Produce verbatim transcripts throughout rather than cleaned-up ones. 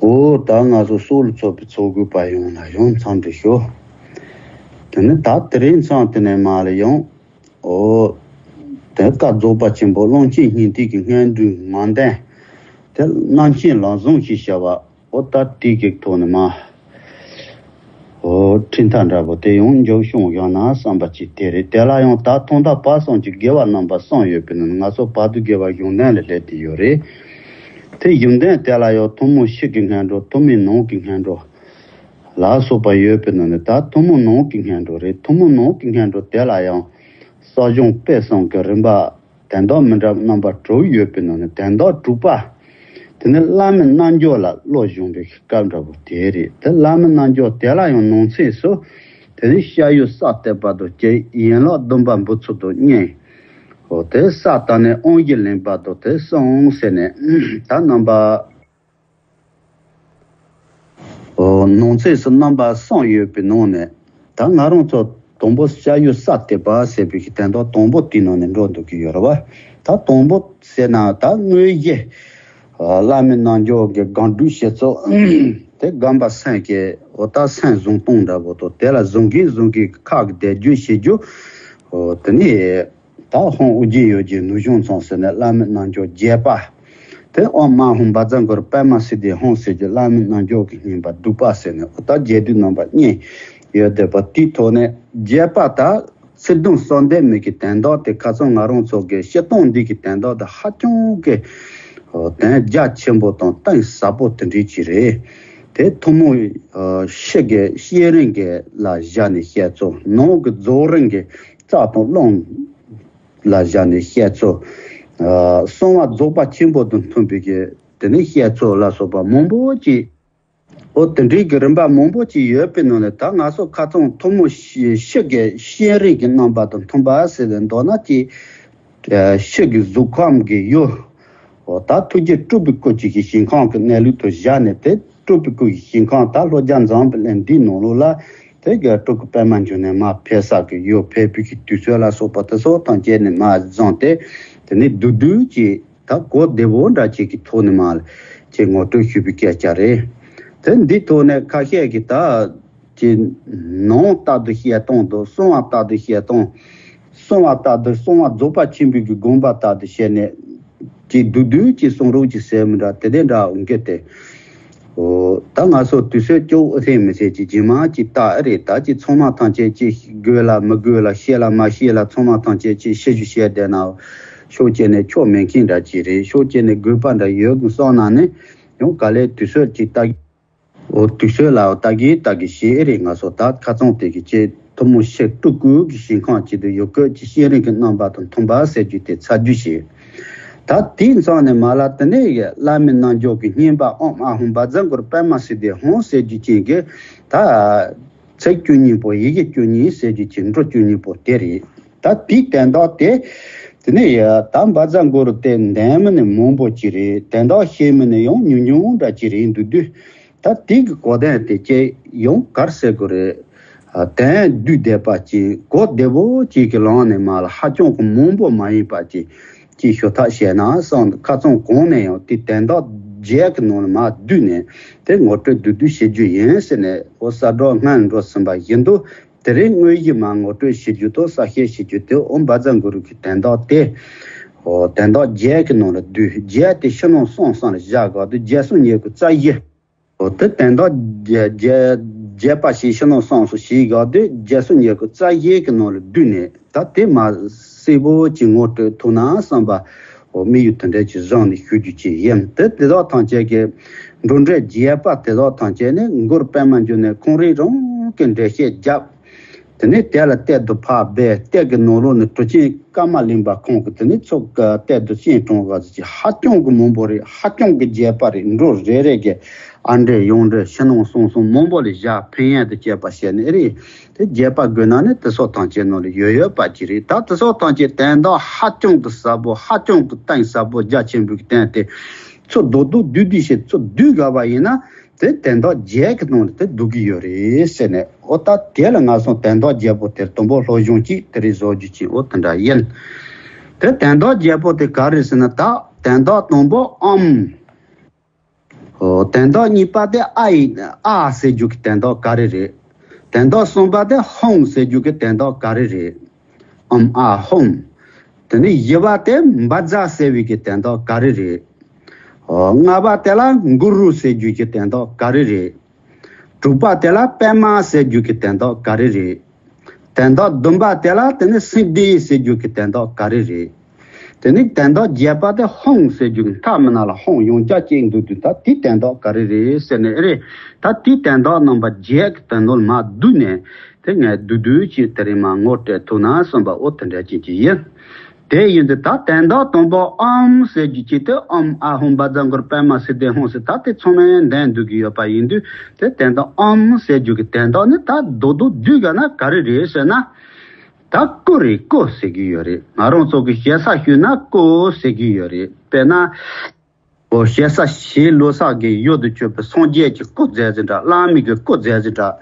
འོ་ད་ང་ཚོ་སྲོག་ལ་ཚོགས་པའི་ཚོགས་དགོས་པ་ཡོངས་ལ་ཡང་འཚམས་འདྲི་ཞུ། དེ་ནི་ད་དེ་རིང་མཚམས་དེ་ནས་མར་ལ་ཡང་། འོ། དེ་བཀའ་རྫོགས་པ་ཆེན་པོ་གླང་ཆེན་སྙིང་ཐིག་གི་སྔོན་འགྲོའི་ངོ་མདངས། དེ་རྣམ་མཁྱེན་ལམ་བཟང་ཞེས་བྱ་བ། འོ་ད་དེ་གི་ཐོག་ནས་མར། འོ་ཁྲིད་མཐའ་འདྲ་པོ་དེ་ཡང་མཇུག་བྱུང་ཡོད་ན་བསམ་པ་ཅིག་དེ་རེད། དེ་ལ་ཡང་ད་ཐོག་མཐའ་བར་གསུམ་གྱི་དགེ་བ་རྣམ་པ་གསུམ་ཡོད་པའི་ནང་ང་ཚོ་བར་དུ་དགེ་བ་གཞུང་དོན་ལ་སླེབས་ཏེ་ཡོད་རེད། དེ་གཞུང་དོན་དེ་ལ་ཡང་ཐུན་མོང་ཕྱི་གི་སྔོན་འགྲོ། ཐུན་མོང་ནང་གི་སྔོན་འགྲོ་ལ་སོགས་པ་ཡོད་པའི་ནང་ནས་ད་ཐུན་མོང་ནང་གི་སྔོན་འགྲོ་རེད། ཐུན་མོང་ནང་གི་སྔོན་འགྲོ་དེ་ལ་ཡང་གསོ་སྦྱོང་སྤེལ་གསུམ་གྱི་རིམ་པ། དོན་དག་མི་འདྲ་བ་རྣམ་པ་དྲུག་ཡོད་པའི་ནང་ནས་དོན་དག་དྲུག་པ། དེ་ནི་བླ་མའི་རྣལ་འབྱོར་ལ་བློ་སྦྱོང་བའི་སྐབས་འདྲ་པོ་དེ་རེད། དེ་བླ་མའི་རྣལ་འབྱོར་དེ་ལ་ཡང་ནང་གསེས་སུ། དེ་ནི་བཤད་ཡུལ་ས་བལྟས་པ་དང་བཅས། ཡན་ལག་བདུན་པ་འབུལ་ཚུལ་དང་གཉིས། འོ་དེ་ས་བལྟས་ནས་དབང་བཞི་ལེན་པ་དང་དེ་གསུམ་ཟེར་ནས་ད་རྣམ་པ། ནང་གསེས་སུ་རྣམ་པ་གསུམ་ཡོད་པའི་ནང་ནས། ད་ང་རང་ཚོ་དང་པོ་བཤད་ཡུལ་ས་བལྟས་པ་ཟེར་བའི་གི་དོན་དག་དང་པོ་དེའི་ནང་ནས་འགྲོ་འདུག་གི་ཡོད་རེད་བ། ད་དང་པོ་ཟེར་ན་ད་དངོས་གཞི། བླ་མའི་རྣལ་འབྱོར་གྱི་སྒོམ་སྒྲུབ་བྱེད་ཚུལ། དེ་སྒོམ་པ་སེམས་ཀྱི་འོ་ད་སེམས་བཟུང་སྟངས་འདྲ་པོ་དང་དེ་ལ་བཟུང་གིན་བཟུང་གིན་ཁ་གི་བཟླས་བརྗོད་བྱེད་རྒྱུ། འོ་དེ་ནི། ད་ཧཱུྃ་ཨོ་རྒྱན་ཡོད་ཀྱི་ནུས་བྱང་ཚང་ཟེར་ནས་བླ་མའི་རྣལ་འབྱོར་རྒྱས་པ། དེ་ཨོཾ་མ་ཧཱུྃ་བཛྲ་གུ་རུ་པདྨ་སིདྡྷི་ཧཱུྃ་ཟེར་གྱི་བླ་མའི་རྣལ་འབྱོར་གྱི་བསྙེན་པ་བསྡུས་པ་ཟེར་ནས་འོ་ད་རྒྱས་བསྡུས་རྣམ་པ་གཉིས་ཡོད་བསྡད་པ་དེའི་ཐོག་ནས་རྒྱས་པ་ད་ཚིག་དོན་གསལ་འདེབས་མི་གི་དོན་དག་དེ་ཁ་སང་ང་རང་ཚོ་གི་སྤྱིར་བཏང་འདི་གི་དོན་དག་དེ་ཧ་ཅང་གི་དོན་རྒྱ་ཆེན་པོ་དང་གཏིང་ཟབ་པོ་དེ་འདྲ་ཅིག་རེད། དེ་ཐུན་མོང་ཕྱི་གི་བཤད་རིམ་གྱི་ལ་བཞག་ནས་བཤད་ཚུལ། ནང་གི་རྫོགས་རིམ་གྱི་རྩ་དང་རླུང་ལ་བཞག་ནས་བཤད་ཚུལ། ཨ་གསང་བ་རྫོགས་པ་ཆེན་པོ་དང་མཐུན་པའི་གི་དེ་ནས་བཤད་ཚུལ་ལ་སོགས་པ་མང་པོ་ཅིག་འོ་དེ་འདྲའི་གི་རིམ་པ་མང་པོ་ཅིག་ཡོད་པའི་ནང་ནས་ད་ང་ཚོ་ཁ་སང་ཐུན་མོང་ཕྱི་ཕྱི་གི་བཤད་རིམ་གྱི་རྣམ་པ་དང་མཐུན་པ་ཟེར་བའི་མདོར་ན་ཅིག་ཨ་ཕྱི་གི་གཟུགས་ཁམས་ཀྱི་ཡུལ། འོ་ད་ཐུགས་རྗེ་སྤྲུལ་པའི་སྐུ་ཅིག་གི་ཞིང་ཁམས་ཀྱི་གནས་ལུགས་དུ་བཞག་ནས་དེ་སྤྲུལ་པའི་སྐུ་ཡི་ཞིང་ཁམས་ད་ལྷོ་རྒྱ་འཛམ་བུ་གླིང་འདིའི་ནང་ལོགས་ལ་དེ་གི་སྤྲུལ་སྐུ་པདྨ་འབྱུང་གནས་མར་ཕེབས་ས་གི་ཡུལ་ཕེབས་པའི་གི་དུས་ཚོད་ལ་སོགས་པ་དེ་སོགས་དང་བཅས་ནས་མར་བཟུང་སྟེ་དེ་ནས་བསྡུས་བསྡུས་ཀྱིས་ད་གོ་བདེ་བོ་འདྲ་ཅིག་གི་ཐོག་ནས་མར་ཅིག་ངོ་སྤྲོད་ཞུས་པའི་སྐད་ཆ་རེད། དེ་འདི་ཐོག་ནས་ཁ་ཤས་ཀྱིས་ད། ཀྱི་ནང་ལྟར་དུ་བཤད་སྟངས་དང་གསང་བ་ལྟར་དུ་བཤད་སྟངས། གསང་བ་ལྟར་དུ་གསང་བ་རྫོགས་པ་ཆེན་པོའི་གི་དགོངས་པ་ལྟར་དུ་བཤད་ནས་ཀྱི་བསྡུས་བསྡུས་ཀྱི་གསུང་རབ་ཀྱི་ཟེར་མི་འདྲ་དེ་འདྲ་འདྲ་འོང་གི་སྟེ། འོ་ད་ང་ཚོ་དུས་ཚོད་སྐྱོ་བོ་ཐེངས་མི་ཚད་ཀྱི་རྗེས་མ་ཀྱི་རྟགས་རེད། ད་ཀྱི་ཚང་མ་ཐམས་ཅད་ཀྱི་དགོས་ལ་མི་དགོས་ལ་ཤེས་ལ་མ་ཤེས་ལ་ཚང་མ་ཐམས་ཅད་ཀྱི་ཤེས་རྒྱུ་བཤད་བསྡད་ན་ཕྱོགས་གཅིག་ནས་ཆོ་མེད་མཁན་འདྲ་ཅིག་རེད། ཕྱོགས་གཅིག་ནས་དགོས་པ་འདྲ་ཡོད་དགོས་བསམ་ན་ནི་ཡང་ག་ལེར་དུས་ཚོད་ཀྱི་རྟགས། འོ་དུས་ཚོད་ལ་ལྟ་གི་ལྟ་གི་ཞེས་ཨེ་རེད། ང་ཚོ་ད་ཁ་ཚང་དེ་གི་ཅེས་ཐུན་མོང་ཕྱི་སྤྲུལ་སྐུ་གི་ཞིང་ཁམས་ཅིག་ཏུ་ཡོད་སྐད་ཀྱི་བཤད་རིམ་གྱི་རྣམ་པ་དང་མཐུན་པ་ཟེར་རྒྱུ་དེ་ཚར་རྒྱུ་ཞིག་ད་དེའི་མཚམས་ནས་མར་ལ་དེ་ནས་བླ་མའི་རྣལ་འབྱོར་གྱི་བསྙེན་པ་ཨོཾ་ཨཱཿཧཱུྃ་བཛྲ་གུ་རུ་པདྨ་སིདྡྷི་ཧཱུྃ་ཟེར་རྒྱུ་ཅན་གྱི་ད་ཚིག་བཅུ་གཉིས་པོ་ཡི་གེ་བཅུ་གཉིས་ཟེར་རྒྱུ་ཅན་འབྲུ་བཅུ་གཉིས་པོ་དེ་རེད། ད་དེའི་དོན་དག་དེ། དེ་ནས་ཡ་ད་བཛྲ་གུ་རུ་དེ་འདོན་མི་ནི་མང་པོ་ཅིག་རེད། དོན་དག་ཤེས་མི་ནི་ཡང་ཉུང་ཉུང་འདྲ་ཅིག་རེད་འདུག་དུས། ད་དེ་གི་གོ་དོན་དེ་ཅི་ཡང་ག་རེ་ཟེར་དགོས་རེད། ཨ་དོན་བསྡུས་བསྡད་པ་ཅིག་གོ་བདེ་བོ་ཅིག་གི་ལམ་ནས་མར་ལ་ཧ་ཅང་གི་མང་པོ་མ་ཡིན་པ་ཅིག་ཅིག་ཞུ་ཐབས་བྱས་ན་བསམ་ཁ་ཚང་གོང་ནས་ཡང་དེ་དོན་དག་བརྒྱད་ཀྱི་ནང་ལ་མར་བསྡུས་ནས་དེ་ངོ་སྤྲོད་བསྡུས་བསྡུས་བྱེད་རྒྱུ་ཡིན་ཟེར་ནས་འོ་གསལ་བསྒྲགས་སྔོན་འགྲོ་ཟིན་པ་བཞིན་དུ། དེ་རིང་དངོས་གཞི་མར་ངོ་སྤྲོད་བྱེད་རྒྱུ་དང་གསལ་བཤད་བྱེད་རྒྱུ་དེ་ཨོཾ་བཛྲ་གུ་རུ་གི་དོན་དག་དེ། ཨོ་དོན་དག་བརྒྱད་ཀྱི་ནང་ལ་བསྡུས། བརྒྱད་དེ་ཕྱི་ནང་གསང་གསུམ་ལ་བཞག་སྒང་དུ་བརྒྱད་གསུམ་ཉེར་དགུ་རྩ་བཞི། ཨོ་དེ་དོན་དག་བརྒྱད་བརྒྱད་བརྒྱད་པ་ཞིག་ཕྱི་ནང་གསང་གསུམ་ཞིག་སྒང་དུ་བརྒྱད་གསུམ་ཉེར་དགུ་རྩ་བཞི་གི་ནང་ལ་བསྡུས་ནས། ད་དེ་མར་གསལ་པོ་ཅིག་ངོ་སྤྲོད་ཐུབ་ན་བསམ་པ་འོ་དམིགས་ཡུལ་དེ་འདྲ་ཅིག་བཟུང་ནས་ཞུ་རྒྱུ་ཅིག་ཡིན། དེ་དེ་དག་ཐམས་ཅད་ཀྱི་འགྲོ་འགྲེལ་རྒྱས་པ་དེ་དག་ཐམས་ཅད་ནི་གུ་རུ་པདྨ་འབྱུང་གནས་ཁོང་རང་རང་གི་འགྲེལ་བཤད་བརྒྱབ། དེ་ནས་དེ་ལ་གཏེར་དུ་ཕབ་སྦས། གཏེར་གྱི་ནང་ལོགས་ནས་གྲུབ་ཆེན་ཀརྨ་གླིང་པ་ཁོང་གིས་དེ་ནས་ཚུར་གཏེར་དུ་སྤྱན་དྲངས་པ་ཅིག་ཧ་ཅང་གི་མང་པོ་རེད། ཧ་ཅང་གི་རྒྱས་པ་རེད། འགྲོ་རེ་རེ་གི་ཨ་འགྲེལ་ཡང་འགྲེལ་ཕྱི་ནང་གསང་གསུམ་མང་པོ་ལ་བཞག་ཕན་ཡོན་དང་བཅས་པ་བཤད་ནས་རེད། དེ་རྒྱས་པ་དགོས་ན་ནི་དེ་ཚོ་ཐམས་ཅད་ནང་ལ་ཡོད་ཡོད་པ་ཅིག་རེད། ད་དེ་ཚོ་ཐམས་ཅད་དོན་དག་ཧ་ཅང་གི་ཟབ་པོ་ཧ་ཅང་གི་གཏིང་ཟབ་པོ་རྒྱ་ཆེན་པོའི་སྟེང་དེ་ཚོ་རྡོག་རྡོག་བསྡུས་བསྡུས་ཤིག་ཚོ་བསྡུས་དགོས་པ་ཡིན་ན་དེ་དོན་དག་བརྒྱད་ཀྱི་ནང་ལ་དེ་བསྡུ་གི་ཡོད་རེད་ཟེར་ནས། འོ་ད་དེ་ལ་ང་ཚོ་དོན་དག་བརྒྱད་པོ་དེར་དང་པོ་སློབ་སྦྱོང་གཅིག་དེ་རིང་བཟོ་རྒྱུ་ཅིག་འོ་དེ་འདྲ་ཡིན། དེ་དོན་དག་བརྒྱད་པོ་དེ་ག་རེ་ཟེར་ན་ད་དོན་དག་དང་པོ་ཨོཾ། དོན་དག་གཉིས་པ་དེ་ཨ་ཡི་ཨ་ཟེར་རྒྱུ་གི་དོན་དག་ག་རེ་རེད། དོན་དག་གསུམ་པ་དེ་ཧོང་ཟེར་རྒྱུ་གི་དོན་དག་ག་རེ་རེད། ཨམ་ཨ་ཧོང་། དེ་ནས་བཞི་པ་དེ་འབའ་ཛ་ཟེར་བའི་གི་དོན་དག་ག་རེ་རེད། ལྔ་པ་དེ་ལ་གུ་རུ་ཟེར་རྒྱུ་གི་དོན་དག་ག་རེ་རེད། དྲུག་པ་དེ་ལ་པད་མ་ཟེར་རྒྱུ་གི་དོན་དག་ག་རེ་རེད། དོན་དག་བདུན་པ་དེ་ལ་དེ་ནི་སིང་ཏི་ཟེར་རྒྱུ་གི་དོན་དག་ག་རེ་རེད། དེ་ནི་དོན་དག་བརྒྱད་པ་དེ་ཧོང་ཟེར་རྒྱུ་གི་མཐའ་མི་ན་ལ་ཧོང་ཡོང་ཅག་ཅིག་འདུག་དུས་ད་དེའི་དོན་དག་ག་རེ་རེད་ཟེར་ནས་ཨེ་རེད། ད་དེའི་དོན་དག་རྣམ་པ་བརྒྱད་ཀྱི་དོན་དག་མ་བསྡུས་ནས་དེ་ངས་བསྡུས་བསྡུས་ཀྱིས་དེ་རིང་མ་ངོ་སྤྲད་ཐུབ་ན་བསམ་པ་འོ་དེ་འདྲ་ཅན་གྱི་ཡིན། དེ་ཡིན་དུས་ད་དོན་དག་དང་པོ་ཨམ་ཟེར་རྒྱུ་ཅིག་དེ་ཨམ་ཨ་ཧོང་འབའ་ཛ་གུ་རུ་པད་མ་སིདྡྷི་ཧོང་ཟེར་ད་དེ་ཚང་མས་འདོན་འདུག་གི་ཡོད་པ་ཡིན་དུས་དེ་དོན་དག་ཨམ་ཟེར་རྒྱུ་གི་དོན་དག་ནི་ད་རྡོག་རྡོག་བསྡུས་ག་ན་ག་རེ་རེད་ཟེར་ན། ད་སྐུ་རེད། སྐུ་ཟེར་གི་ཡོད་རེད། ང་རང་ཚོ་གི་ཞེ་ས་ཞུས་ན་སྐུ་ཟེར་གི་ཡོད་རེད། དཔེར་ན། འོ་ཞེ་ས་ཞེ་ལོ་ས་གི་ཡུལ་དུ་གྱུར་པའི་སངས་རྒྱས་ཀྱི་སྐུ་མཛད་ཟིན་འདྲ་བླ་མའི་གི་སྐུ་མཛད་ཟིན་འདྲ་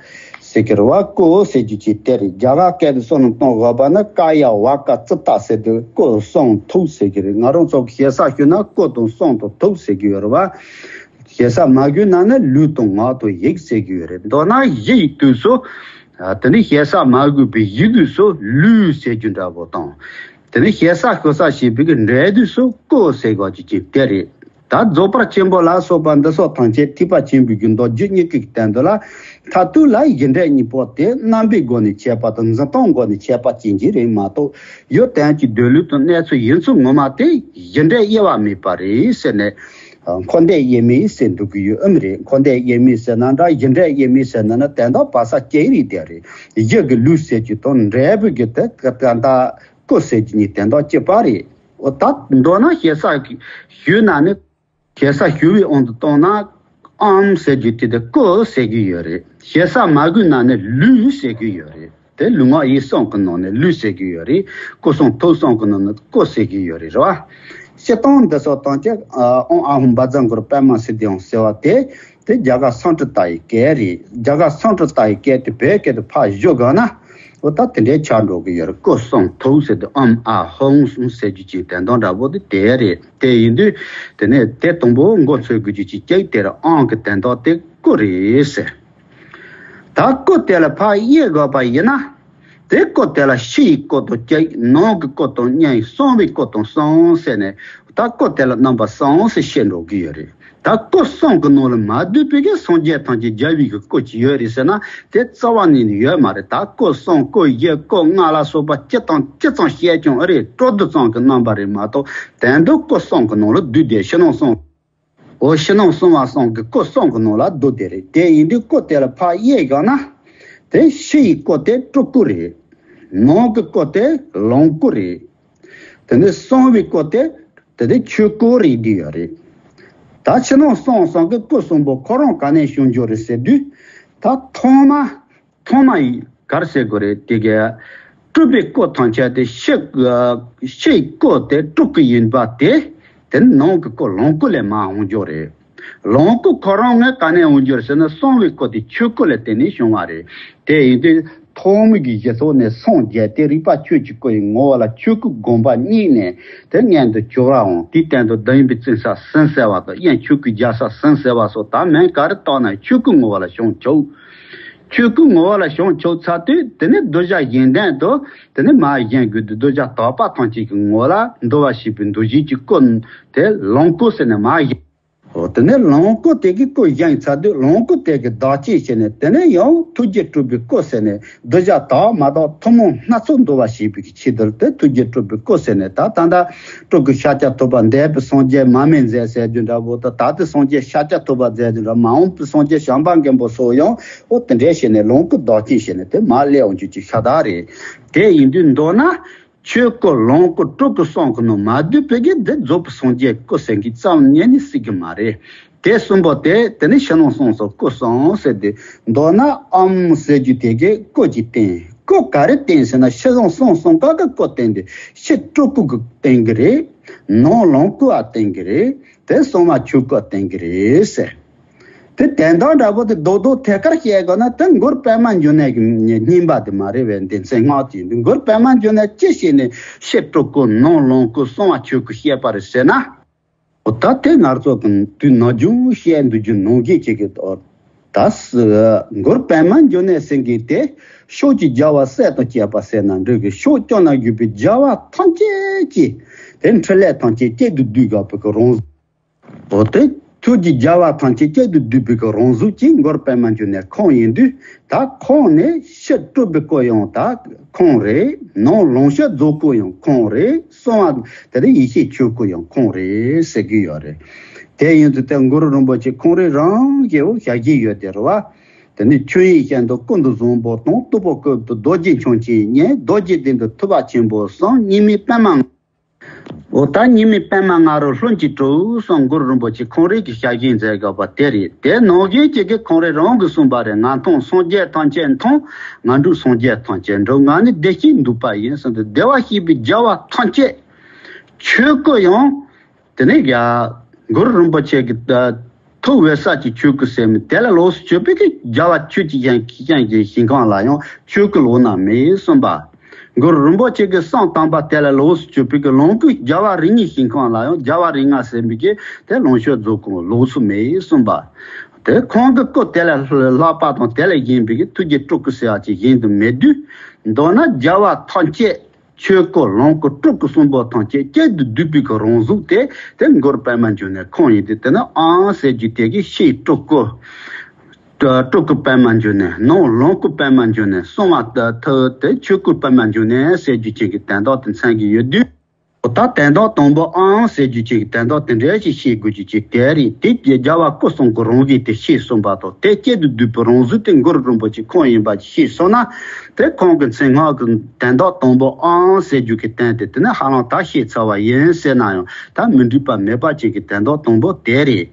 ཟེར་གི་རེད་བ། སྐུ་ཟེར་རྒྱུ་ཅིག་དེ་རེད། རྒྱ་གར་སྐད་དུ་བསམ་བློ་གཏོང་དགོས་པ་ན་ཀ་ཡ་བ་ཀ་ཙི་ཏ་ཟེར་དུས་སྐུ་གསུང་ཐུགས་ཟེར་གི་རེད། ང་རང་ཚོ་གི་ཞེ་ས་ཞུས་ན་སྐུ་དང་གསུང་དང་ཐུགས་ཟེར་གི་ཡོད་རེད་བ། ཞེ་ས་མ་གུ་ན་ནི་ལུས་དང་ངག་དང་ཡིད་ཟེར་གི་ཡོད་རེད། མདོར་ན་གཞི་ཡི་དུས་སུ། དེ་ནི་ཞེ་ས་མ་གུ་པའི་གཞི་དུས་སུ་ལུས་ཟེར་རྒྱུ་འདྲ་པོ་དང་། དེ་ནི་ཞེ་ས་ཞུ་ས་ཞེས་པའི་གི་འབྲས་དུས་སུ་སྐུ་ཟེར་དགོས་ཀྱི་ཅིག་དེ་རེད། ད་རྫོགས་པ་ཆེན་པོ་ལ་སོགས་པ་འདི་སོགས་ཐམས་ཅད་ཐེག་པ་ཆེན་པོའི་རྒྱུ་མདོ་རྒྱུད་གཉིས་ཀྱི་སྟེང་དུ་ལ་མཐར་ཐུག་ལ་གཞི་འབྲས་གཉིས་པོ་དེ་རྣམ་པའི་སྒོ་ནས་ཁྱད་པར་དང་འཛིན་སྟངས་སྒོ་ནས་ཁྱད་པར་ཅན་གྱི་རེད་མ་གཏོགས་ཡུལ་དོན་གྱི་སྡོད་ལུགས་དང་གནས་ཚུལ་ཡིན་ཚུལ་ངོ་མ་དེ་གཞི་འབྲས་དབྱེ་བ་མེད་པ་རེད་ཟེར་ནས། འཁོར་འདས་དབྱེར་མེད་ཟེར་འདུག་གི་ཡོད་ཨེ་མ་རེད། འཁོར་འདས་དབྱེར་མེད་ཟེར་ན་འདྲ་གཞི་འབྲས་དབྱེར་མེད་ཟེར་ན་ན་དོན་དག་བར་ས་སྐྱེ་རིགས་དེ་རེད། གཞི་གི་ལུས་ཟེར་རྒྱུ་དང་འབྲས་བུ་གི་དེ་ད་ལྟ་སྐུ་ཟེར་རྒྱུ་གཉིས་དོན་དག་གཅིག་པ་རེད། འོ་ད་མདོར་ན་ཞེ་ས་ཞུས་ན་ནི། ཞེ་ས་ཞུ་བའི་དབང་དུ་བཏང་ན། ཨམ་ཟེར་རྒྱུ་དེ་དེ་སྐུ་ཟེར་གྱི་ཡོད་རེད། ཞེ་ས་མ་གུ་ན་ནི་ལུས་ཟེར་གྱི་ཡོད་རེད། དེ་ལུས་ངག་ཡིད་གསུམ་གྱི་ནང་ནས་ལུས་ཟེར་གྱི་ཡོད་རེད། སྐུ་གསུང་ཐུགས་གསུམ་གྱི་ནང་ནས་སྐུ་ཟེར་གྱི་ཡོད་རེད་རེད་བ། སྤྱིར་བཏང་འདི་སོགས་དང་བཅས་ཨོང་ཨ་ཧོང་འབའ་ཛ་གུ་རུ་པད་མ་སིདྡྷི་ཧོང་ཟེར་བ་དེ་དེ་རྒྱ་གར་སཾ་སྐྲྀ་ཏ་ཡི་སྐད་རེད། རྒྱ་གར་སཾ་སྐྲྀ་ཏ་ཡི་སྐད་དེ་བོད་སྐད་དུ་ཕར་བཞག་དགོས་ན། འོ་ད་དེ་འདྲའི་ཆགས་འགྲོ་གི་ཡོད་རེད། སྐུ་གསུང་ཐུགས་ཟེར་དུས་ཨོང་ཨ་ཧོང་གསུམ་ཟེར་རྒྱུ་ཅིག་དོན་དག་འདྲ་པོ་དེ་དེ་རེད། དེ་ཡིན་དུས་དེ་ནས་དེ་དང་པོ་མགོ་ཚོས་དགོས་རྒྱུ་ཅིག་གཅིག་དེ་རེད། ཨོང་གི་དོན་དག་དེ་སྐུ་རེད་ཟེར། ད་སྐུ་དེ་ལ་ཕར་དབྱེ་དགོས་པ་ཡིན་ན། དེ་སྐུ་དེ་ལ་ཕྱི་ཡི་སྐུ་དང་གཅིག་ནང་གི་སྐུ་དང་གཉིས་གསང་བའི་སྐུ་དང་གསུམ་ཟེར་ནས་ད་སྐུ་དེ་ལ་རྣམ་པ་གསུམ་ཟེར་བཤད་འགྲོ་གི་ཡོད་རེད། ད་སྐུ་གསུམ་གྱི་ནང་ལ་མ་འདུས་པའི་གི་སངས་རྒྱས་ཐམས་ཅད་རྒྱལ་བའི་གི་སྐུ་ཅིག་ཡོད་རེད་ཟེར་ན་དེ་རྩ་བ་ནས་ནི་ཡོད་མ་རེད། ད་སྐུ་གསུམ་སྐུ་བཞི་སྐུ་ལྔ་ལ་སོགས་པ་སྤྱི་དང་སྤྱི་ཙམ་བཤད་ཀྱང་ཨེ་རེད། སྤྲོ་བསྡུ་ཙམ་གྱི་རྣམ་པ་རེད་མ་གཏོགས་དོན་དུ་སྐུ་གསུམ་གྱི་ནང་ལ་འདུས་ཏེ་ཕྱི་ནང་གསང་འོ་ཕྱི་ནང་གསང་བ་གསུམ་གྱི་སྐུ་གསུམ་གྱི་ནང་ལ་འདུས་ཏེ་རེད། དེ་ཡིན་དུས་སྐུ་དེ་ལ་ཕར་དབྱེ་བཞག་ན། དེ་ཕྱི་ཡི་སྐུ་དེ་སྤྲུལ་སྐུ་རེད། ནང་གི་སྐུ་དེ་ལོངས་སྐུ་རེད། དེ་ནས་གསང་བའི་སྐུ་དེ་དེ་ནས་ཆོས་སྐུ་རེད་འདི་ཡོད་རེད། ད་ཕྱི་ནང་གསང་གསུམ་གྱི་སྐུ་གསུམ་པོ་ཁོ་རང་ག་ནས་བྱུང་རྒྱུ་རེད་ཟེར་དུས། ད་ཐོག་མ། ཐོག་མ་ཡི་ག་རེ་ཟེར་དགོས་རེད། དེ་གའི་སྤྲུལ་པའི་སྐུ་ཐམས་ཅད་དེ་ཕྱི་ཕྱིའི་སྐུ་དེ་སྤྲུལ་སྐུ་ཡིན་པ་དེ་དེ་ནང་གི་སྐུ་ལོངས་སྐུ་ལས་མར་འོང་རྒྱུ་རེད། ལོངས་སྐུ་ཁོ་རང་ངས་ག་ནས་འོང་རྒྱུ་རེད་ཟེར་ན་གསང་བའི་སྐུ་དེ་ཆོས་སྐུ་ལ་བརྟེན་ནས་བྱུང་བ་རེད། དེ་ཡིན་དུས་ཐོག་མའི་གི་གཞི་ཚོགས་ནས་སངས་རྒྱས་ཏེ་རིག་པ་ཆོས་ཀྱི་སྐུ་ཡི་ངོ་བོ་ལ་ཆོས་སྐུ་དགོངས་པ་རྙེད་ནས་དེ་སྔོན་དུ་གྱུར་པའང་དེའི་སྟེང་དུ་བདག་ཡིན་པའི་བཙན་ས་ཟིན་ཟེར་བ་དང་དབྱིངས་ཆོས་སྐུའི་རྒྱལ་ས་ཟིན་ཟེར་བ་སོགས་ད་མིང་ག་རེ་བཏགས་ན་ཆོས་སྐུ་ངོ་བོ་ལ་བྱང་ཆུབ། ཆོས་སྐུ་ངོ་བོ་ལ་བྱང་ཆུབ་ཚར་དུས་དེ་ནི་གདུལ་བྱ་གཞན་དོན་དུ་དེ་ནི་མར་བཞེངས་དགོས་དུས་གདུལ་བྱ་དག་པ་ཐམས་ཅད་ཀྱི་ངོ་ལ་འདུ་བ་ཞེས་པའི་འདུ་བྱེད་ཀྱི་སྐུ་དེ་ལོངས་སྐུ་ཟེར་ནས་མར་བཞེངས། འོ་དེ་ནས་ལོངས་སྐུ་དེ་གི་སྐུ་བཞེངས་ཚར་དུས་ལོངས་སྐུ་དེ་གི་བདག་བསྐྱེད་བྱས་ནས་དེ་ནས་ཡང་ཐུགས་རྗེ་སྤྲུལ་པའི་སྐུ་ཟེར་ནས་གདུལ་བྱ་དག་མ་དག་ཐུན་མོང་སྣ་ཚོགས་འདུ་བ་ཞེས་པའི་ཆེད་དུ་དེ་ཐུགས་རྗེ་སྤྲུལ་པའི་སྐུ་ཟེར་ནས་ད་ད་ལྟ་སྤྲུལ་སྐུ་ཤཱཀྱ་ཐུབ་པ་འདས་པའི་སངས་རྒྱས་མ་སྨིན་མཛད་ཟེར་རྒྱུ་འདྲ་བོ་དང་ད་ལྟའི་སངས་རྒྱས་ཤཱཀྱ་ཐུབ་པ་མཛད་རྒྱུ་འདྲ་མ་འོངས་པའི་སངས་རྒྱས་བྱམས་པ་མགོན་པོ་སོགས་ཡང་འོ་དེ་འདྲས་བྱས་ནས་ལོངས་སྐུ་བདག་བསྐྱེད་བྱས་ནས་དེ་མར་སླེབས་འོང་རྒྱུ་ཅིག་ཤ་སྟག་རེད། དེ་ཡིན་དུས་མདོར་ན། ཆོས་སྐུ་ལོངས་སྐུ་སྤྲུལ་སྐུ་གསུམ་གྱི་ནང་མ་འདུས་པའི་གི་འདི་རྫོགས་པའི་སངས་རྒྱས་སྐུ་ཟེར་གྱི་རྩ་བ་ཉིད་ནས་སྲིད་ཀྱི་མ་རེད། དེ་གསུམ་པོ་དེ་དེ་ནི་ཕྱི་ནང་གསང་གསུམ་སྐུ་གསུམ་ཟེར་ཏེ་མདོར་ན་ཨོཾ་ཟེར་རྒྱུ་དེ་གི་སྐུ་གཅིག་བསྟན། སྐུ་ག་རེ་བསྟན་ཟེར་ན་ཕྱི་ནང་གསང་གསུམ་ཀ་གི་སྐུ་བསྟན་ཏེ་ཕྱི་སྤྲུལ་སྐུ་གི་བསྟན་གི་རེད། ནང་ལོངས་སྐུ་བ་བསྟན་གི་རེད། དེ་གསང་བ་ཆོས་སྐུ་བསྟན་གི་རེད་ཟེར། དེ་དོན་དག་འདྲ་པོ་དེ་རྡོག་རྡོག་ཐད་ཀར་བཤད་དགོས་ན་དེ་མགུར་པད་མ་འབྱུང་གནས་ཀྱི་བསྙེན་པ་དེ་མ་རེད་པས། འདི་མཚན་སྔགས་ཀྱི་འདི་མགུར་པད་མ་འབྱུང་གནས་ཅི་བྱས་ནས་ཕྱི་སྤྲུལ་སྐུ་ནང་ལོངས་སྐུ་གསང་བ་ཆོས་སྐུ་བཤད་པ་རེད་ཟེར་ན། ད་དེ་ང་ཚོ་གི་དུས་ནམ་རྒྱུན་བཤད་འདུག་རྒྱུ་ནང་གི་ཅིག་གི་ད་མགུར་པདྨ་འབྱུང་གནས་ཟེར་མཁན་དེ་ཕྱོགས་ཀྱི་རྒྱལ་བ་སྲས་དང་བཅས་པ་ཟེར་ན་འགྲིག་གི། ཕྱོགས་སྐྱོང་ན་ཡོད་པའི་རྒྱལ་བ་ཐམས་ཅད་ཀྱི་དེ་འཕྲིན་ལས་ཐམས་ཅད་གཅིག་ཏུ་བསྡུས་དགོས་པའི་གི་རང་བཟོ། འོ་དེ་ཐུགས་ཀྱི་རྒྱལ་བ་ཐམས་ཅད་གཅིག་ཏུ་བསྡུས་པའི་གི་རང་གཟུགས་ཀྱི་མགུར་པདྨ་འབྱུང་གནས་ཁོང་ཡིན་དུས། ད་ཁོང་ནི་ཕྱི་སྤྲུལ་པའི་སྐུ་ཡང་ད་ཁོང་རེད། ནང་ལོངས་སྤྱོད་རྫོགས་སྐུ་ཡང་ཁོང་རེད། གསང་བ་དེ་ནི་ཡེ་ཤེས་ཆོས་སྐུ་ཡང་ཁོང་རེད་ཟེར་གྱི་ཡོད་རེད། དེ་ཡིན་དུས་དེ་གུ་རུ་རིན་པོ་ཆེ་ཁོང་རང་རང་གིས་འོ་བཞག་གི་ཡོད་དེ་རེད་བ། དེ་ནི་ཆོས་དབྱིངས་ཤིན་ཏུ་ཀུན་ཏུ་བཟང་པོ་དང་། སྟུག་པོ་ཀུན་ཏུ་རྡོ་རྗེ་འཆང་ཆེན་བརྙེས། རྡོ་རྗེ་གདན་དུ་ཐུབ་པ་ཆེན་པོ་གསུངས། གཉིས་མེད་པདྨ། འོ་ད་གཉིས་མེད་པདྨ་ང་རོ་ལྷུན་གྱིས་གྲུབ་གསུངས། གུ་རུ་རིན་པོ་ཆེ་ཁོང་རང་གིས་ཞལ་བཞེས་མཛད་དགོས་པ་དེ་རེད། དེ་ནང་བཞིན་གྱི་གི་ཁོང་རང་རང་གིས་གསུངས་པ་རེད། ང་མཐོང་སངས་རྒྱས་ཐམས་ཅད་མཐོང་། ང་འགྲོ་སངས་རྒྱས་ཐམས་ཅད་འགྲོ། ང་ནི་བདེ་གཤེགས་འདུས་པ་ཡིན་གསུངས་ཏེ། བདེ་བར་གཤེགས་པའི་རྒྱལ་བ་ཐམས་ཅད་ཆོས་སྐུ་ཡང་དེ་ནས་ཡ་གུ་རུ་རིན་པོ་ཆེ་གི་ཐུགས་འོད་གསལ་གྱི་ཆོས་སྐུ་ཟེར་མི་དེ་ལ་ལོགས་སུ་གྱུར་པའི་གི་རྒྱལ་བ་ཆོས་ཀྱི་ཞིང་ཞིང་གི་ཞིང་ཁམས་ལ་ཡང་ཆོས་སྐུ་ལོགས་ན་མེད་གསུངས་པ། གུ་རུ་རིན་པོ་ཆེ་གི་གསུང་དམ་པ་དེ་ལ་ལོགས་སུ་གྱུར་པའི་གི་ལོངས་སྐུ་རྒྱལ་བ་རིགས་ལྔའི་ཞིང་ཁམས་ལ་ཡང་རྒྱལ་བ་རིགས་ལྔ་ཟེར་མི་གི་དེ་ལོངས་སྤྱོད་རྫོགས་སྐུ་ལོགས་སུ་མེད་གསུངས་པ། དེ་ཁོང་གི་སྐུ་དེ་ལས་ལྷག་པ་དང་དེ་ལས་གཞན་པའི་གི་ཐུགས་རྗེ་སྤྲུལ་སྐུ་ཟེར་བ་ཅིག་གཞན་དུ་མེད་དུས། མདོར་ན་རྒྱལ་བ་ཐམས་ཅད་ཆོས་སྐུ་ལོངས་སྐུ་སྤྲུལ་སྐུ་གསུམ་པོ་ཐམས་ཅད་གཅིག་ཏུ་བསྡུས་པའི་གི་རང་གཟུགས་དེ་དེ་གུ་རུ་པདྨ་འབྱུང་གནས་ཁོང་ཡིན་ཏེ། དེ་ནི་ཨང་ཟེར་རྒྱུ་དེ་གི་ཕྱི་སྤྲུལ་སྐུ། སྤྲུལ་སྐུ་པདྨ་འབྱུང་གནས། ནང་ལོངས་སྐུ་པདྨ་འབྱུང་གནས། གསང་བ་ཐུགས་དེ་ཆོས་སྐུ་པདྨ་འབྱུང་གནས་ཟེར་རྒྱུ་ཅན་གྱི་དོན་དག་དེ་མཚོན་གྱི་ཡོད་དུས། ད་དོན་དག་དང་པོ་ཨང་ཟེར་རྒྱུ་ཅན་གྱི་དོན་དག་དེ་འདྲ་ཞིག་ཤེས་དགོས་རྒྱུ་ཅིག་དེ་རེད། དེ་རྒྱལ་བ་སྐུ་གསུམ་གྱི་རང་བཞིན་དེ་ཤེས་གསུངས་པ་དང་། དེ་གཅིག་ཏུ་བསྡུས་པའི་རང་གཟུགས་དེ་གུ་རུ་རིན་པོ་ཆེ་ཁོང་ཡིན་པ་ཤེས་སོང་ན། དེ་ཁོང་གི་མཚན་སྔགས་ཀྱི་དོན་དག་དང་པོ་ཨང་ཟེར་རྒྱུ་གི་དོན་དེ་དེ་ནི་ཧ་ལམ་ད་ཤེས་ཚར་བ་ཡིན་ཟེར་ན་ཡང་ད་མི་འགྲིག་པ་མེད་པ་ཅན་གྱི་དོན་དག་དང་པོ་དེ་རེད།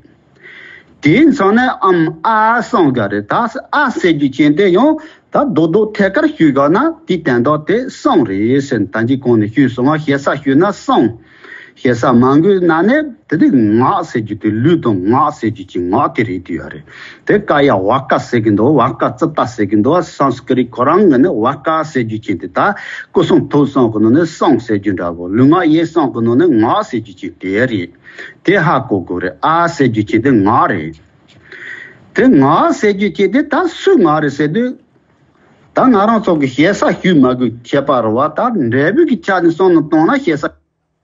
དེའི་མཚམས་ནས་ཨམ་ཨ་གསུང་གི་རེད། ད་ཨ་ཟེར་རྒྱུ་ཅན་དེ་ཡང་ད་རྡོག་རྡོག་ཐད་ཀར་ཞུས་དགོས་ན་དེའི་དོན་དག་དེ་གསུང་རེད་ཟེར་ནས་ད་གིན་གོང་ནས་ཞུས་སོང་བ། ཞེ་ས་ཞུས་ན་གསུང་། ཞེ་ས་མང་པོའི་ནང་ནས་དེ་དེ་ངག་ཟེར་རྒྱུ་དེ་ལུས་དང་ངག་ཟེར་རྒྱུ་ཅན་ངག་དེ་རེད་དེ་ཡོད་རེད། དེ་ཀ་ཡ་བ་ཀ་ཟེར་གི་འདུག་བ་ཀ་ཙི་ཏ་ཟེར་གི་འདུག་བ། སཾ་སྐྲྀཏ་ཁོ་རང་གི་ནི་བ་ཀ་ཟེར་རྒྱུ་ཅན་དེ། ད་སྐུ་གསུང་ཐུགས་གསུང་གི་ནང་ནས་གསུང་ཟེར་རྒྱུ་འདྲ་བོ། ལུས་ངག་ཡིད་གསུང་གི་ནང་ནས་ངག་ཟེར་རྒྱུ་ཅན་དེ་རེད། དེ་ཧ་གོ་དགོས་རེད། ཨ་ཟེར་རྒྱུ་ཅན་དེ་ངག་རེད། དེ་ངག་ཟེར་རྒྱུ་ཅན་དེ་ད་སུའི་ངག་རེད་ཟེར་དུས། ད་ང་རང་ཚོ་གི་ཞེ་ས་ཞུས་མ་དགོས་ཁྱད་པར་བ། ད་འབྲས་བུ་གི་ཆ་ནས་བསམ་བློ་བཏང་ན་ཞེ་ས་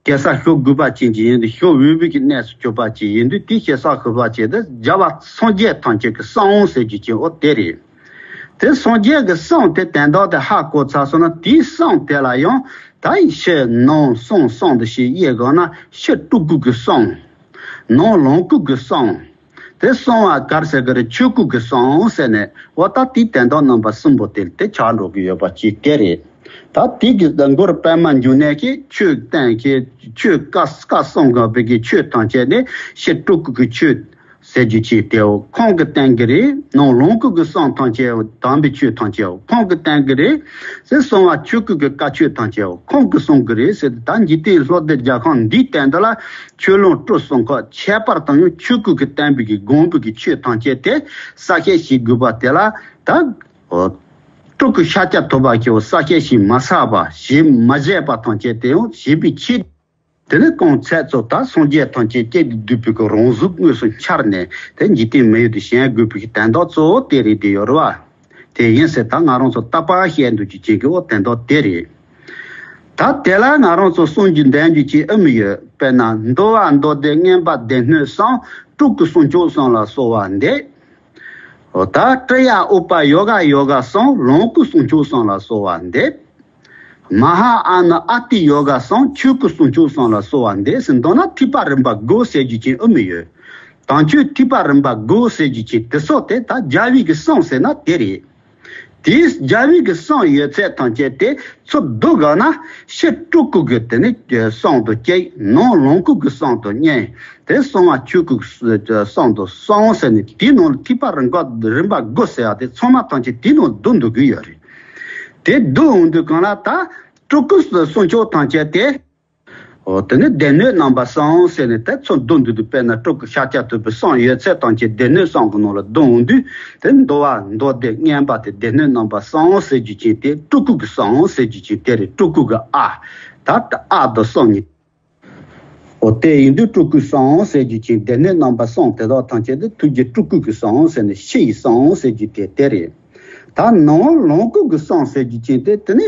ཞེ་ས་ཞུ་དགོས་པ་ཅན་ཅིག་ཡིན་དུས། ཞུ་འོས་པའི་གི་གནས་སུ་གྱུར་པ་ཅིག་ཡིན་དུས། དེ་ཞེ་ས་ཞུ་བ་ཅན་དེ་རྒྱལ་བ་སངས་རྒྱས་ཐམས་ཅད་ཀྱི་གསུང་ཟེར་རྒྱུ་ཅན་འོ་དེ་རེད། དེ་སངས་རྒྱས་ཀྱི་གསུང་དེ་དོན་དག་དེ་ཧ་གོ་ཚར་སོང་ན། དེའི་གསུང་དེ་ལ་ཡང་ད་ཕྱི་ནང་གསང་གསུམ་དུ་ཞེས་དབྱེ་དགོས་ན། ཕྱི་སྤྲུལ་སྐུ་གི་གསུང་། ནང་ལོངས་སྐུ་གི་གསུང་། དེ་གསང་བ་ག་རེ་ཟེར་གི་རེད། ཆོས་སྐུ་གི་གསུང་ཟེར་ནས། འོ་ད་དེའི་དོན་དག་རྣམ་པ་གསུམ་པོ་དེ་དེ་ཆགས་འགྲོ་གི་ཡོད་པ་ཅིག་དེ་རེད། ད་དེ་གི་གུ་རུ་པདྨ་འབྱུང་གནས་ཀྱིས་ཆོས་བསྟན་གྱི་ཆོས་བཀའ་བཀའ་གསུང་གི་བོད་ཀྱི་ཆོས་ཐམས་ཅད་ནི་ཕྱི་སྤྲུལ་སྐུ་གི་ཆོས་ཟེར་རྒྱུ་ཅིག་དེའོ་ཁོང་གིས་བསྟན་གི་རེད། ནང་ལོངས་སྐུ་གི་གསུང་ཐམས་ཅད་དམ་པའི་ཆོས་ཐམས་ཅད་ཁོང་གིས་བསྟན་གི་རེད་ཟེར། གསང་བ་ཆོས་སྐུ་གི་བཀའ་ཆོས་ཐམས་ཅད་ཁོང་གིས་གསུང་གི་རེད་ཟེར། ད་འཇིག་རྟེན་ལྷོ་འདི་རྒྱལ་ཁམས་འདིའི་སྟེང་དུ་ལ་ཆོས་ལོངས་སྤྲུལ་གསུམ་ཁག་ཁྱད་པར་དུ་ཡང་ཆོས་སྐུ་གིས་བསྟན་པའི་གི་དགོངས་པའི་གི་ཆོས་ཐམས་ཅད་དེ་གསལ་བཤད་བྱེད་དགོས་པ་དེ་ལ། ད་སྤྲུལ་སྐུ་ཤཱཀྱ་ཐུབ་པ་ཁྱེད་གསལ་བཤད་བྱེད་མ་ཚར་བ། བྱེད་མ་བྱས་པ་ཐམས་ཅད་དེ་ཡང་བྱེད་པའི་ཆེད། དེ་ནི་གང་ཚད་ཚོ་ད་སངས་རྒྱས་ཐམས་ཅད་གཅིག་ཏུ་བསྡུས་པའི་གི་རང་གཟུགས་དངོས་སུ་འཆར་ནས། དེ་འཇིག་རྟེན་མི་ཡུལ་དུ་བྱོན་དགོས་པའི་གི་དོན་དག་གཙོ་བོ་དེ་རེད་དེ་ཡོད་རེད་བ། དེ་ཡིན་ཟེར། ད་ང་རང་ཚོ་རྟག་པར་བཤད་འདུག་རྒྱུ་ཅན་གྱི་འོ་དོན་དག་དེ་རེད། ད་དེ་ལ་ང་རང་ཚོ་གསུང་རྒྱུ་འདོན་རྒྱུ་ཅིག་ཨེ་མི་ཡོད། དཔེར་ན་འདུལ་བ་མདོ་སྡེ་མངོན་པ་སྡེ་སྣོད་གསུམ། སྤྲུལ་སྐུ་གསུང་ཆོག་གསུམ་ལ་གསོལ་བ་འདེབས། འོ་ད་ཀྲི་ཡ་ཨུ་པ་ཡོ་ག་ཡོ་ག་གསུམ། ལོངས་སྐུ་གསུང་ཆོག་གསུམ་ལ་གསོལ་བ་འདེབས། མ་ཧཱ་ཨ་ནུ་ཨ་ཏི་ཡོ་ག་གསུམ། ཆོས་སྐུ་གསུང་ཆོག་གསུམ་ལ་གསོལ་བ་འདེབས་ཟེར། མདོར་ན་ཐེག་པ་རིམ་པ་དགུ་ཟེར་རྒྱུ་ཅན་ཨེ་མི་ཡོད། དམ་ཆོས་ཐེག་པ་རིམ་པ་དགུ་ཟེར་རྒྱུ་ཅན་དེ་ཚོ་དེ་ད་རྒྱལ་བའི་གི་གསུང་ཟེར་ན་དེ་རེད། དེས་རྒྱལ་བའི་གི་གསུང་ཡོད་ཚད་ཐམས་ཅད་དེ་ཚུར་བསྡུ་དགོས་ན། ཕྱི་སྤྲུལ་སྐུ་གི་དེ་ནི་གསུང་དང་གཅིག་ནང་ལོངས་སྐུ་གི་གསུང་དང་གཉིས། དེ་གསང་བ་ཆོས་སྐུ་གི་གསུང་དང་གསུམ་ཟེར་ནས། དེའི་ནང་ལ་ཐེག་པ་རིམ་པ་རིམ་པ་དགུ་ཟེར་བ་དེ་ཚང་མ་ཐམས་ཅད་དེའི་ནང་བསྡུ་འདུག་གི་ཡོད་རེད། དེ་བསྡུ་འོང་དུས་གང་ལ་ད་སྤྲུལ་སྐུ་གསུང་ཆོག་ཐམས་ཅད་དེ། འོ་དེ་ནི་སྡེ་སྣོད་རྣམ་པ་གསུམ་ཟེར་ནས་དེ་ཚོ་བསྡུ་འདུག་དུས། དཔེར་ན་སྤྲུལ་སྐུ་ཤཱཀྱ་ཐུབ་པའི་གསུང་ཡོད་ཚད་ཐམས་ཅད་སྡེ་སྣོད་གསུམ་གྱི་ནང་ལ་བསྡུ་འོང་དུས། དེ་འདུལ་བ་མདོ་སྡེ་མངོན་པ་དེ་སྡེ་སྣོད་རྣམ་པ་གསུམ་ཟེར་རྒྱུ་ཅན་དེ་སྤྲུལ་སྐུ་གི་གསུང་ཟེར་རྒྱུ་ཅན་དེ་རེད། སྤྲུལ་སྐུ་གི་ཨ། ད་ཨ་དང་གསུམ་གཉིས། འོ་དེ་ཡིན་དུས་སྤྲུལ་སྐུའི་གསུང་ཟེར་རྒྱུ་ཅན། སྡེ་སྣོད་རྣམ་པ་གསུམ་དེ་དག་ཐམས་ཅད་དེ་ཐུགས་རྗེ་སྤྲུལ་སྐུ་གི་གསུང་ཟེར་ནས་ཕྱི་ཡི་གསུང་ཟེར་རྒྱུ་དེ་དེ་རེད། ད་ནང་ལོངས་སྐུ་གི་གསུང་ཟེར་རྒྱུ་ཅན་དེ་དེ་ནི།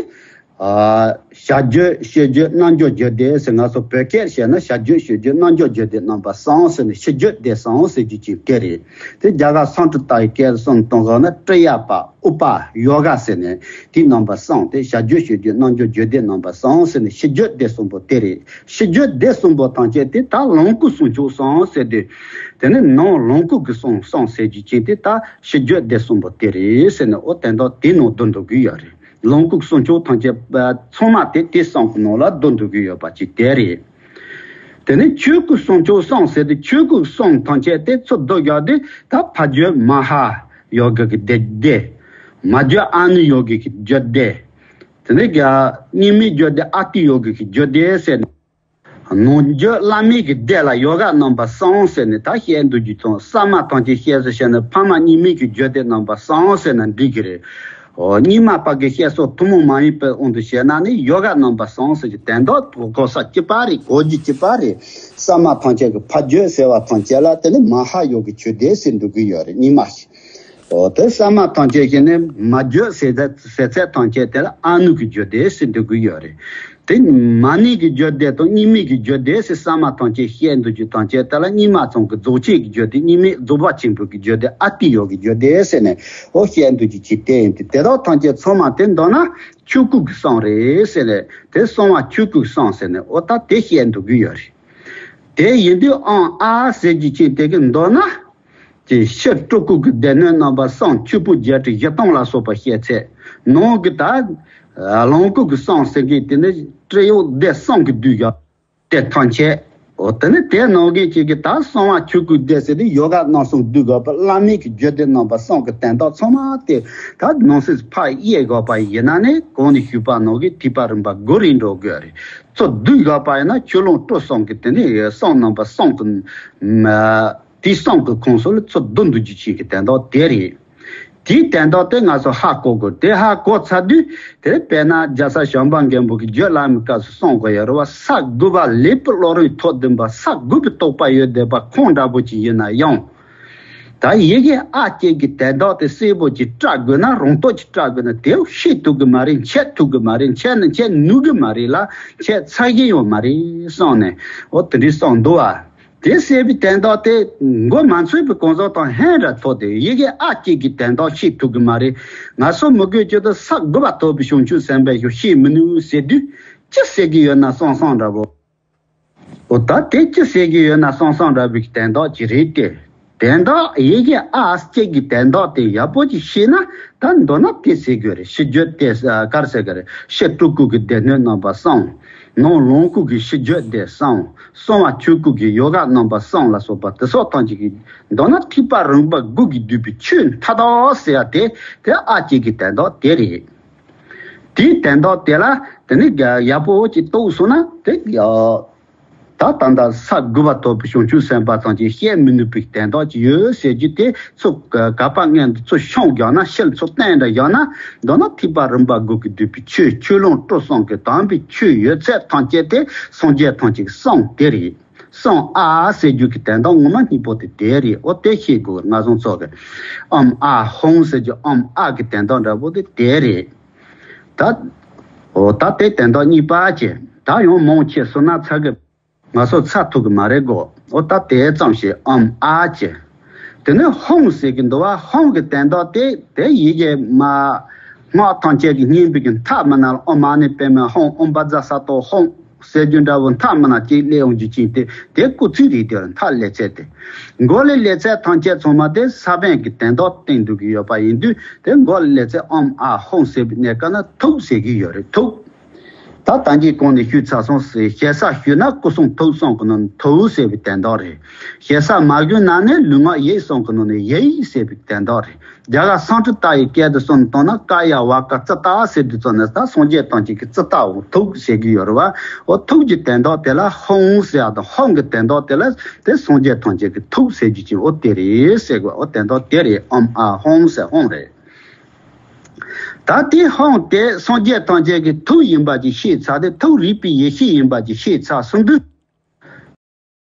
ཨ། བྱ་རྒྱུད་ཤེས་རྒྱུད་རྣལ་འབྱོར་རྒྱུད་སྡེ་ཟེར། ང་ཚོ་བོད་སྐད་བཤད་ན་བྱ་རྒྱུད་ཤེས་རྒྱུད་རྣལ་འབྱོར་རྒྱུད་སྡེ་རྣམ་པ་གསུམ་ཟེར་ནས་ཕྱི་རྒྱུད་སྡེ་གསུམ་ཟེར་རྒྱུ་ཅན་དེ་རེད། དེ་རྒྱ་གར་སཾ་སྐྲྀ་ཏ་ཡི་སྐད་གསུང་དང་གང་ན་ཀྲི་ཡ་པ། ཨུ་པ། ཡོ་ག་ཟེར་ནས་དེའི་རྣམ་པ་གསུམ་དེ། བྱ་རྒྱུད་ཤེས་རྒྱུད་རྣལ་འབྱོར་རྒྱུད་སྡེ་རྣམ་པ་གསུམ་ཟེར་ནས་ཕྱི་རྒྱུད་སྡེ་གསུམ་པོ་དེ་རེད། ཕྱི་རྒྱུད་སྡེ་གསུམ་པོ་ཐམས་ཅད་དེ་ད་ལོངས་སྐུ་གསུང་ཆོག་གསུང་ཟེར་དུས། དེ་ནི་ནང་ལོངས་སྐུ་གི་གསུང་གསུང་ཟེར་རྒྱུ་ཅན་དེ་ད་ཕྱི་རྒྱུད་སྡེ་གསུམ་པོ་དེ་རེད་ཟེར་ནས། འོ་དེ་འདྲ་དེ་ནང་བསྡུ་འདུག་གི་ཡོད་རེད། ལོངས་སྐུ་གསུང་ཆོག་ཐམས་ཅད་ཚང་མ་དེ་དེ་གསུམ་གི་ནང་ལ་བསྡུ་འདུག་གི་ཡོད་པ་ཅིག་དེ་རེད། དེ་ནས་ཆོས་སྐུ་གསུང་ཆོག་གསུང་ཟེར་དུས། ཆོས་སྐུ་གསུང་ཐམས་ཅད་དེ་ཚུར་བསྡུ་རྒྱག་དུས་ད་ཕ་རྒྱུད་མ་ཧཱ་ཡོ་ག་གི་སྡེ་སྡེ། མ་རྒྱུད་ཨ་ནུ་ཡོ་ག་གི་རྒྱུད་སྡེ། དེ་ནས་གཉིས་མེད་རྒྱུད་སྡེ་ཨ་ཏི་ཡོ་ག་གི་རྒྱུད་སྡེ་ཟེར་ནས། ནང་རྒྱུད་བླ་མེད་ཀྱི་སྡེ་ལ་ཡོ་ག་རྣམ་པ་གསུམ་ཟེར་ནས་ད་བཤད་འདུག་རྒྱུ་དང་། གསར་མ་ཐམས་ཅད་བཤད་སོ་བཤད་ན་ཕ་མ་གཉིས་མེད་ཀྱི་རྒྱུད་སྡེ་རྣམ་པ་གསུམ་ཟེར་ན་འགྲིག་གི་རེད། ཨོ། རྙིང་མ་པ་གི་བཤད་སྲོལ་ཐུན་མོང་མ་ཡིན་པའི་དབང་དུ་བྱས་ན་ནི་ཡོ་ག་རྣམ་པ་གསུམ་ཟེར་གྱི་དོན་དག་གོ་ས་གཅིག་པ་རེད། གོ་རྒྱུ་གཅིག་པ་རེད། གསར་མ་ཐམས་ཅད་ཀྱི་ཕ་རྒྱུད་ཟེར་བ་ཐམས་ཅད་ལ་དེ་ནི་མ་ཧཱ་ཡོ་གའི་ཆོས་སྡེ་ཟེར་འདུག་གི་ཡོད་རེད། རྙིང་མ་ཞིག་ཨོ། དེ་གསར་མ་ཐམས་ཅད་ཀྱི་ནི་མ་རྒྱུད་ཟེར་ཚད་ཟེར་ཚད་ཐམས་ཅད་དེ་ལ་ཨ་ནུ་གི་རྒྱུད་སྡེ་ཟེར་འདུག་གི་ཡོད་རེད། དེ་མ་ཎི་གི་རྒྱུད་སྡེ་དང་རྙིང་མའི་གི་རྒྱུད་སྡེ་ཟེར་གསར་མ་ཐམས་ཅད་བཤད་འདུག་རྒྱུ་ཐམས་ཅད་དེ་ལ་རྙིང་མ་ཚང་གི་རྫོགས་ཆེན་གྱི་རྒྱུད་སྡེ། རྙིང་མའི་རྫོགས་པ་ཆེན་པོ་གི་རྒྱུད་སྡེ། ཨ་ཏི་ཡོ་གི་རྒྱུད་སྡེ་ཟེར་ནས་ཨོ་བཤད་འདུག་རྒྱུ་ཅིག་དེ་ཡིན་ཏེ། དེ་དག་ཐམས་ཅད་ཚང་མ་དེ་མདོར་ན་ཆོས་སྐུ་གི་གསུང་རེད་ཟེར་ནས། དེ་གསང་བ་ཆོས་སྐུ་གི་གསུང་ཟེར་ནས་ཨོ་ད་དེ་བཤད་འདུག་གི་ཡོད་རེད། དེ་ཡིན་དུས་ཨོཾ་ཨཱཿ་ཟེར་རྒྱུ་ཅན་དེ་གི་མདོར་ན། ཀྱི་ཕྱིར་སྤྲུལ་སྐུ་གི་སྡེ་སྣོད་རྣམ་པ་གསུམ། ཆོས་སྐུ་བརྒྱད་ཁྲི་བཞི་སྟོང་ལ་སོགས་པ་བཤད་ཚད། ནང་གི་ད་ལོངས་སྐུ་གི་གསུང་ཟེར་མཁན་དེ་ནི་ཀྲི་ཡོག་སྡེ་གསུམ་གྱིས་བསྡུས་ཡོད། དེ་ཐམས་ཅད། འོ་དེ་ནི་དེ་ནང་གི་ཅིག་གི་ད་གསང་བ་ཆོས་སྐུ་སྡེ་ཟེར་དུས་ཡོ་ག་རྣམ་གསུམ་བསྡུས་དགོས་པ། བླ་མེད་ཀྱི་རྒྱུད་སྡེ་རྣམ་པ་གསུམ་གྱི་དོན་དག་ཚང་མ་དེ་ད་ནང་གསེས་ཕར་དབྱེ་དགོས་པ་ཡིན་ན་ནི་གོང་ནས་ཞུས་པ་ནང་གི་ཐེག་པ་རིམ་པ་དགུ་རེ་འགྲོ་དགོས་རེད། ཚུར་བསྡུས་དགོས་པ་ཡིན་ན་ཆོས་ལོངས་སྤྲུལ་གསུམ་གྱི་དེ་ནི་གསུང་རྣམ་པ་གསུམ་གྱི་མ། དེ་གསུམ་གྱི་ཁོངས་སུ་ལ་ཚུར་བསྡུ་འདུག་རྒྱུ་ཅན་གྱི་དོན་དག་དེ་རེད། དེའི་དོན་དག་དེ་ང་ཚོ་ཧ་གོ་དགོས། དེ་ཧ་གོ་ཚར་དུས་དེ་དཔེར་ན་རྒྱལ་སྲས་བྱམས་པ་མགོན་པོ་གིས་རྒྱུད་བླ་མའི་སྐབས་སུ་གསུང་གི་ཡོད་རེད་བ། ས་དགུ་པ་ལེགས་པར་ཀློག་རིམ་ཐོག་བདུན་པ། ས་དགུ་པའི་རྟོགས་པ་ཡོད་བསྡད་པ་ཁོང་འདྲ་པོ་ཅིག་ཡིན་ན་ཡང་། ད་ཡི་གེ་ཨ་ཅེ་གི་དོན་དག་དེ་གསལ་པོ་ཅིག་བཀྲལ་དགོས་ན། རང་རྟོགས་ཅིག་བཀྲལ་དགོས་ན་དེ་ཤེས་ཐུབ་གི་མ་རེད། འཆད་ཐུབ་གི་མ་རེད། འཆད་ན་འཆད་ནུས་གི་མ་རེད་ལ། འཆད་ཚར་གི་ཡོད་མ་རེད་གསུངས་ནས་འོ་དེ་འདྲའི་གསུངས་འདུག་བ། དེ་ཟེར་བའི་དོན་དག་དེ་མགོ་མ་ཚོས་པའི་གང་ཟག་དང་ཧན་ར་ཐོག་དེ་ཡི་གེ་ཨ་ཅེ་གི་དོན་དག་ཤེས་ཐུབ་གི་མ་རེད། ང་ཚོ་མི་དགོས་ཀྱི་དུ་ས་དགུ་པ་ཐོབ་པའི་བྱང་ཆུབ་སེམས་དཔའ་ཞིག་ཤེས་མི་ནུས་ཟེར་དུས་ཅི་ཟེར་གི་ཡོད་ན་གསང་གསུམ་འདྲ་པོ། འོ་ད་དེ་ཅི་ཟེར་གི་ཡོད་ན་གསང་གསུམ་འདྲ་པོའི་དོན་དག་ཅིག་རེད་དེ། དོན་དག་ཡི་གེ་ཨ་ཅེ་གི་དོན་དག་དེ་ཡག་པོ་ཅིག་ཤེས་ན་ད་མདོར་ན་དེ་ཟེར་དགོས་རེད། ཕྱི་རྒྱུད་དེ་ག་རེ་ཟེར་གི་རེད། ཕྱི་སྤྲུལ་སྐུ་གི་སྡེ་སྣོད་རྣམ་པ་གསུམ། ནང་ལོངས་སྐུ་གི་ཕྱི་རྒྱུད་སྡེ་གསུམ། གསང་བ་ཆོས་སྐུ་གི་ཡོ་ག་རྣམ་པ་གསུམ་ལ་སོགས་པ་དེ་སོགས་ཐམས་ཅད་ཀྱི་མདོར་ན་ཐེག་པ་རིམ་པ་དགུ་གིས་བསྡུས་པའི་ཆོས་མཐའ་དག་ཟེར་ཡ་དེ་དེ་ཨ་ཅེ་གི་དོན་དག་དེ་རེད། དེའི་དོན་དག་དེ་ལ་དེ་ནི་ཡག་པོ་ཅིག་རྟོགས་སོང་ན་དེ་ཡ། ད་ད་ལྟ་ས་དགུ་པ་ཐོབ་པའི་བྱང་ཆུབ་སེམས་དཔའ་ཚང་ཅིག་བཤད་མི་ནུས་པའི་དོན་དག་ཅིག་ཡོད་ཟེར་རྒྱུ་དེ་ཚུར་ག་པ་སྔོན་དུ་ཚུར་ཤོང་བཞག་ན། ཕྱིར་ཚུར་བསྟན་འདྲ་བཞག་ན། མདོར་ན་ཐེག་པ་རིམ་པ་དགུ་གིས་བསྡུས་པའི་ཆོས། ཆོས་ལོངས་སྤྲུལ་གསུམ་གྱི་དམ་པའི་ཆོས་ཡོད་ཚད་ཐམས་ཅད་དེ་སངས་རྒྱས་ཐམས་ཅད་ཀྱི་གསུང་དེ་རེད། གསང་ཨ་ཟེར་རྒྱུ་གི་དོན་དག་ངོ་མ་སྙིང་པོ་དེ་དེ་རེད། འོ་དེ་ཤེས་དགོས། ང་ཚོ་ཚོ་གི་ཨོཾ་ཨཱཿཧཱུྃ་ཟེར་རྒྱུ་ཨོཾ་ཨཱཿ་གི་དོན་དག་འདྲ་པོ་དེ་དེ་རེད། ད། འོ་ད་དེ་དོན་དག་གཉིས་པ་ཅེ། ད་ཡང་མང་ཆེ་སོང་ན་ཚར་གི། ང་ཚོ་ཚར་ཐུབ་གི་མ་རེད་གོ། འོ་ད་དེ་ཙམ་ཞིག་ཨོཾ་ཨཱཿ་ཅེ། དེ་ནས་ཧཱུྃ་ཟེར་གི་འདུག་བ། ཧཱུྃ་གི་དོན་དག་དེ་དེ་ཡི་གེ་མ། སྔགས་ཐམས་ཅད་ཀྱི་སྙན་པའི་གི་མཐའ་མ་ན་ལ་ཨོཾ་མ་ཎི་པདྨེ་ཧཱུྃ། ཨོཾ་བཛྲ་ས་ཏྭ་ཧཱུྃ་ཟེར་རྒྱུ་འདྲ་བོ་མཐའ་མ་ན་ཅིག་སླེབས་ཡོང་རྒྱུ་ཅིག་དེ་དེ་སྐུལ་ཚིག་རེད། དེ་ལ་མཐའ་སླེབས་ཚད་དེ། མགོ་ལ་སླེབས་ཚད་ཐམས་ཅད་ཚང་མ་དེ་ས་བོན་གྱི་དོན་དག་བསྟན་འདུག་གི་ཡོད་པ་ཡིན་དུས་དེ་མགོ་ལ་སླེབས་ཚད་ཨོཾ་ཨཱཿཧཱུྃ་ཟེར་བའི་གནས་སྐབས་ན་ཐུགས་ཟེར་གི་ཡོད་རེད། ཐུགས། ད་ད་གིན་གོང་ནས་ཞུས་ཚར་སོང་ཟེར། ཞེ་ས་ཞུས་ན་སྐུ་གསུང་ཐུགས་གསུམ་གྱི་ནང་ནས་ཐུགས་ཟེར་བའི་དོན་དག་རེད། ཞེ་ས་མ་ཞུས་ན་ནི་ལུས་ངག་ཡིད་གསུམ་གྱི་ནང་ནས་ཡིད་ཟེར་བའི་དོན་དག་རེད། རྒྱ་གར་སཾ་སྐྲྀ་ཏ་ཡི་སྐད་དུ་སོང་བཏང་ན་ཀཱ་ཡ་ཝཱ་ཀ་ཙི་ཏྟ་ཟེར་དུས་ཙམ་ནས་ད་སངས་རྒྱས་ཐམས་ཅད་ཀྱི་ཙི་ཏ་འོ་ཐུགས་ཟེར་གྱི་ཡོད་རེད་བ། འོ་ཐུགས་ཀྱི་དོན་དག་དེ་ལ་ཧཱུྃ་ཟེར་ཡ་དང་ཧཱུྃ་གི་དོན་དག་དེ་ལ་དེ་སངས་རྒྱས་ཐམས་ཅད་ཀྱི་ཐུགས་ཟེར་རྒྱུ་ཅིག་འོ་དེ་རེད་ཟེར་གི། འོ་དོན་དག་དེ་རེད། ཨོཾ་ཨཱཿཧཱུྃ་ཟེར་ཧཱུྃ་རེད། ད་དེ་ཧཱུྃ་དེ་སངས་རྒྱས་ཐམས་ཅད་ཀྱི་ཐུགས་ཡིན་པ་ཅིག་ཤེས་ཚར་ཏེ། ཐུགས་རིག་པའི་ཡེ་ཤེས་ཡིན་པ་ཅིག་ཤེས་ཚར་སོང་དུས།